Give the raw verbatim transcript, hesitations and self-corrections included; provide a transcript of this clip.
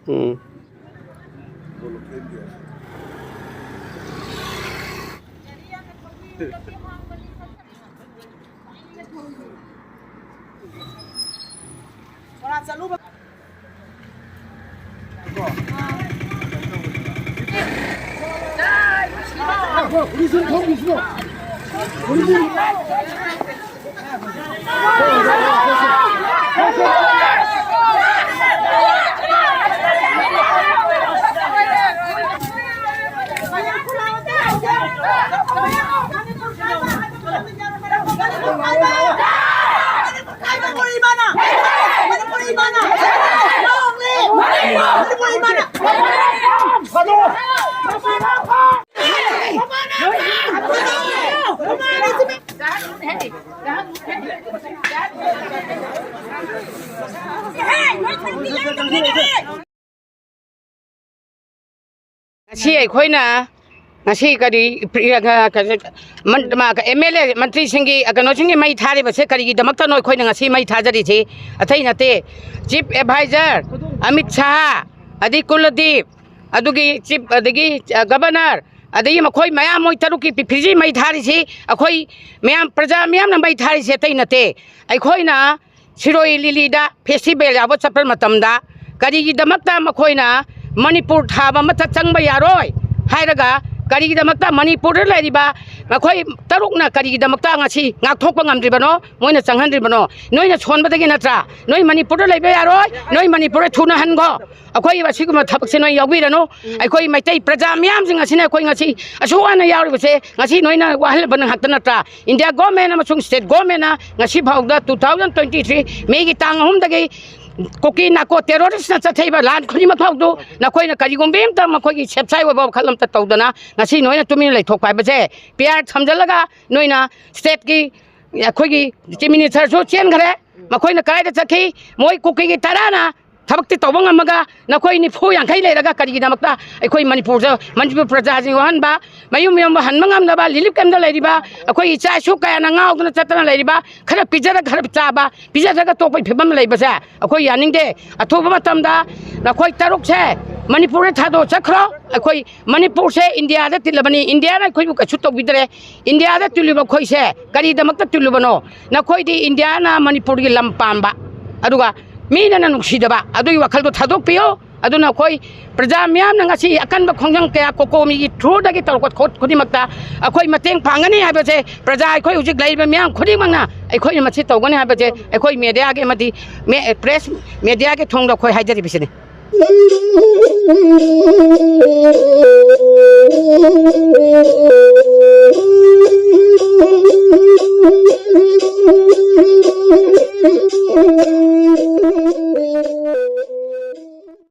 ꯎꯝ꯫ ꯉꯁꯤ ꯑꯩꯈꯣꯏꯅ, ꯉꯁꯤ ꯀꯔꯤ, ꯃꯟ-, ꯃꯥ-, ꯑꯦꯝ ꯑꯦꯜ ꯑꯦ ꯃꯟꯇ꯭ꯔꯤꯁꯤꯡꯒꯤ, ꯀꯩꯅꯣꯁꯤꯡꯒꯤ ꯃꯩ ꯊꯥꯔꯤꯕꯁꯦ ꯀꯔꯤꯒꯤꯗꯃꯛꯇꯅꯣ ꯑꯩꯈꯣꯏꯅ ꯉꯁꯤ ꯃꯩ ꯊꯥꯖꯔꯤꯁꯤ? ꯑꯇꯩ ꯅꯠꯇꯦ, ꯆꯤꯐ ꯑꯦꯗꯚꯥꯏꯖꯔ ꯑꯃꯤꯠ ꯁꯥꯍ, ꯑꯗꯩ ꯀꯨꯜꯗꯤꯞ, ꯑꯗꯨꯒꯤ ꯆꯤꯐ, ꯑꯗꯒꯤ, ꯑ, ꯒꯕꯔꯅꯔ, ꯑꯗꯒꯤ ꯃꯈꯣꯏ ꯃꯌꯥꯝ, ꯃꯣꯏ ꯇꯔꯨꯛꯀꯤ ꯄꯤ-, ꯐꯤꯖꯤ ꯃꯩ ꯊꯥꯔꯤꯁꯤ, ꯑꯩꯈꯣꯏ ꯃꯌꯥꯝ, ꯄ꯭ꯔꯖꯥ ꯃꯤꯌꯥꯝꯅ ꯃꯩ ꯊꯥꯔꯤꯁꯤ ꯑꯇꯩ ꯅꯠꯇꯦ꯫ ꯑꯩꯈꯣꯏꯅ ꯁꯤꯔꯣꯏ ꯂꯤꯂꯤꯗ ꯐꯦꯁꯇꯤꯚꯦꯜ ꯌꯥꯎꯕ ꯆꯠꯄ ꯃꯇꯝꯗ ꯀꯔꯤꯒꯤꯗꯃꯛꯇ ꯃꯈꯣꯏꯅ ꯃꯅꯤꯄꯨꯔ ꯊꯥꯕ ꯑꯃꯠꯇ ꯆꯪꯕ ꯌꯥꯔꯣꯏ ꯍꯥꯏꯔꯒ, ꯀꯔꯤꯒꯤꯗꯃꯛꯇ ꯃꯅꯤꯄꯨꯔꯗ ꯂꯩꯔꯤꯕ ꯃꯈꯣꯏ ꯇꯔꯨꯛꯅ ꯀꯔꯤꯒꯤꯗꯃꯛꯇ ꯉꯁꯤ ꯉꯥꯛꯊꯣꯛꯄ ꯉꯝꯗ꯭ꯔꯤꯕꯅꯣ? ꯃꯣꯏꯅ ꯆꯪꯍꯟꯗ꯭ꯔꯤꯕꯅꯣ? ꯅꯣꯏꯅ ꯁꯣꯟꯕꯗꯒꯤ ꯅꯠꯇ꯭ꯔꯥ? ꯅꯣꯏ ꯃꯅꯤꯄꯨꯔꯗ ꯂꯩꯕ ꯌꯥꯔꯣꯏ, ꯅꯣꯏ ꯃꯅꯤꯄꯨꯔꯗ ꯊꯨꯅ ꯍꯟꯈꯣ꯫ ꯑꯩꯈꯣꯏ ꯑꯁꯤꯒꯨꯝꯕ ꯊꯕꯛꯁꯦ ꯅꯣꯏ ꯌꯥꯎꯕꯤꯔꯅꯨ꯫ ꯑꯩꯈꯣꯏ ꯃꯩꯇꯩ ꯄ꯭ꯔꯖꯥ ꯃꯤꯌꯥꯝꯁꯤꯡ ꯑꯁꯤꯅ ꯑꯩꯈꯣꯏ ꯉꯁꯤ ꯑꯁꯨꯛ ꯋꯥꯅ ꯌꯥꯎꯔꯤꯕꯁꯦ, ꯉꯁꯤ ꯅꯣꯏꯅ ꯋꯥꯍꯜꯂꯕ ꯉꯥꯛꯇ ꯅꯠꯇ꯭ꯔꯥ? ꯏꯟꯗꯤꯌꯥ ꯒꯣꯔꯃꯦꯟ ꯑꯃꯁꯨꯡ ꯁ꯭ꯇꯦꯠ ꯒꯣꯔꯃꯦꯟꯅ ꯉꯁꯤ ꯐꯥꯎꯗ two thousand twenty three ꯃꯦꯒꯤ ꯇꯥꯡ ꯑꯍꯨꯝꯗꯒꯤ ꯀꯨꯀꯤ ꯅꯥꯀꯣ ꯇꯦꯔꯣꯔꯤꯁꯅ ꯆꯠꯊꯩꯕ ꯂꯥꯟ ꯈꯨꯗꯤꯡꯃꯛ ꯐꯥꯎꯗꯨ ꯅꯈꯣꯏꯅ ꯀꯔꯤꯒꯨꯝꯕ ꯑꯝꯇ ꯃꯈꯣꯏꯒꯤ ꯁꯦꯐ ꯁꯥꯏꯠ ꯑꯣꯏꯕ ꯋꯥꯈꯜ ꯑꯝꯇ ꯇꯧꯗꯅ ꯉꯁꯤ ꯅꯣꯏꯅ ꯇꯨꯃꯤꯟꯅ ꯂꯩꯊꯣꯛꯄ ꯍꯥꯏꯕꯁꯦ, ꯄꯤ ꯑꯥꯔ ꯊꯝꯖꯤꯜꯂꯒ ꯅꯣꯏꯅ ꯁ꯭ꯇꯦꯠꯀꯤ, ꯑꯩꯈꯣꯏꯒꯤ ꯆꯤꯐ ꯃꯤꯅꯤꯁꯇꯔꯁꯨ ꯆꯦꯟꯈ꯭ꯔꯦ꯫ ꯃꯈꯣꯏꯅ ꯀꯗꯥꯏꯗ ꯆꯠꯈꯤ? ꯃꯣꯏ ꯀꯨꯀꯤꯒꯤ ꯇꯔꯥꯅ ꯊꯕꯛꯇꯤ ꯇꯧꯕ ꯉꯝꯃꯒ ꯅꯈꯣꯏ ꯅꯤꯐꯨ ꯌꯥꯡꯈꯩ ꯂꯩꯔꯒ ꯀꯔꯤꯒꯤꯗꯃꯛꯇ ꯑꯩꯈꯣꯏ ꯃꯅꯤꯄꯨꯔꯗ, ꯃꯅꯤꯄꯨꯔ ꯄ꯭ꯔꯖꯥꯁꯤꯡ ꯋꯥꯍꯟꯕ, ꯃꯌꯨꯝ ꯃꯌꯨꯝꯗ ꯍꯟꯕ ꯉꯝꯗꯕ, ꯔꯤꯂꯤꯐ ꯀꯦꯝꯞꯇ ꯂꯩꯔꯤꯕ ꯑꯩꯈꯣꯏ ꯏꯆꯥ ꯏꯁꯨ ꯀꯌꯥꯅ ꯉꯥꯎꯗꯅ ꯆꯠꯇꯅ ꯂꯩꯔꯤꯕ, ꯈꯔ ꯄꯤꯖꯔꯒ ꯈꯔ ꯆꯥꯕ, ꯄꯤꯖꯗ꯭ꯔꯒ ꯇꯣꯛꯄꯒꯤ ꯐꯤꯕꯝ ꯂꯩꯕꯁꯦ ꯑꯩꯈꯣꯏ ꯌꯥꯅꯤꯡꯗꯦ꯫ ꯑꯊꯨꯕ ꯃꯇꯝꯗ ꯅꯈꯣꯏ ꯇꯔꯨꯛꯁꯦ ꯃꯅꯤꯄꯨꯔꯗ ꯊꯥꯗꯣꯛ ꯆꯠꯈ꯭ꯔꯣ꯫ ꯑꯩꯈꯣꯏ ꯃꯅꯤꯄꯨꯔꯁꯦ ꯏꯟꯗꯤꯌꯥꯗ ꯇꯤꯜꯂꯕꯅꯤ, ꯏꯟꯗꯤꯌꯥꯅ ꯑꯩꯈꯣꯏꯕꯨ ꯀꯩꯁꯨ ꯇꯧꯕꯤꯗ꯭ꯔꯦ꯫ ꯏꯟꯗꯤꯌꯥꯗ ꯇꯤꯜꯂꯤꯕ ꯑꯩꯈꯣꯏꯁꯦ ꯀꯔꯤꯗꯃꯛꯇ ꯇꯤꯜꯂꯨꯕꯅꯣ? ꯅꯈꯣꯏꯗꯤ ꯏꯟꯗꯤꯌꯥꯅ ꯃꯅꯤꯄꯨꯔꯒꯤ ꯂꯝ ꯄꯥꯝꯕ, ꯑꯗꯨꯒ ꯃꯤꯅꯅ ꯅꯨꯡꯁꯤꯗꯕ, ꯑꯗꯨꯒꯤ ꯋꯥꯈꯜꯗꯣ ꯊꯥꯗꯣꯛꯄꯤꯌꯨ꯫ ꯑꯗꯨꯅ ꯑꯩꯈꯣꯏ ꯄ꯭ꯔꯖꯥ ꯃꯤꯌꯥꯝꯅ ꯉꯁꯤ ꯑꯀꯟꯕ ꯈꯣꯡꯖꯪ ꯀꯌꯥ ꯀꯣꯀꯣꯃꯤꯒꯤ ꯊ꯭ꯔꯨꯗꯒꯤ ꯇꯧꯔꯛꯄ ꯈꯣꯠ ꯈꯨꯗꯤꯡꯃꯛꯇ ꯑꯩꯈꯣꯏ ꯃꯇꯦꯡ ꯄꯥꯡꯒꯅꯤ ꯍꯥꯏꯕꯁꯦ ꯄ꯭ꯔꯖꯥ ꯑꯩꯈꯣꯏ ꯍꯧꯖꯤꯛ ꯂꯩꯔꯤꯕ ꯃꯤꯌꯥꯝ ꯈꯨꯗꯤꯡꯃꯛꯅ ꯑꯩꯈꯣꯏꯅ ꯃꯁꯤ ꯇꯧꯒꯅꯤ ꯍꯥꯏꯕꯁꯦ ꯑꯩꯈꯣꯏ ꯃꯦꯗꯤꯌꯥꯒꯤ ꯑꯃꯗꯤ ꯃꯦ-, ꯄ꯭ꯔꯦꯁ ꯃꯦꯗꯤꯌꯥꯒꯤ ꯊꯣꯡꯗ ꯑꯩꯈꯣꯏ ꯍꯥꯏꯖꯔꯤꯕꯁꯤꯅꯤ꯫